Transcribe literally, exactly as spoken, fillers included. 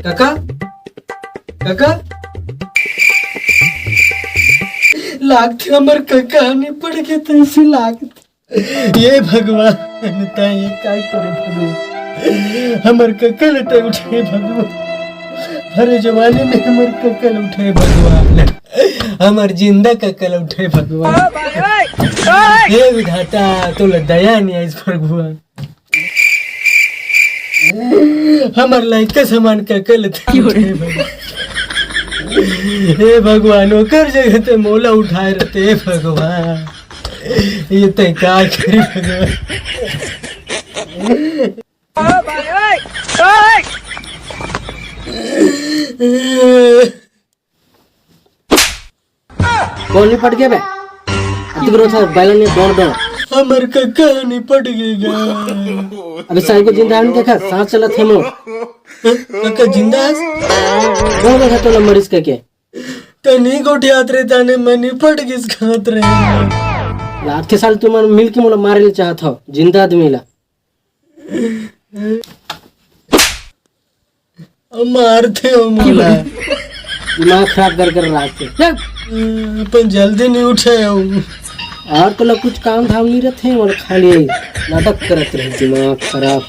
कका, कका, लागथे हमर कका निपट गे तइसे लागथे। ये भगवान, तैं ये काय करे भगवान? हमर कका ल तैं उठाए भगवान, भरे जवानी में हमर कका ल उठाए भगवान, हमर जिंदा कका ल उठाए भगवान। हे विधाता, तोला दया नइ आइस भगवान। हमर लइका समान कका ल तैं उठाए भगवान। हे भगवान, ओकर जगह तैं मोला उठाए रहते, हे भगवान। ये तैं का करी भगवान? कोन निपट गे बे? अतिक रोत हे, बैलन ये दौड़ दौड़। हमर कका निपट गे गा। अबे साई को जिंदा हे नइ देखा, सांस चलत हे मोर। कका जिंदा हे? कोन देखा तोला मरिस कहिके? तैं नइ गोठियात रहे, ताने मैं निपट गिस खात रहे। रात के साल तुमन मिल के मोला मारे ल चाहत हव, जिंदा आदमी ला। अब मारथे हो मोला। दिमाग खराब कर कर रात के। अपन जल्दी नइ उठे हो। अउ तोला कुछ काम धाम नइ रथे, मोला खाली नाटक करत रहे, दिमाग खराब।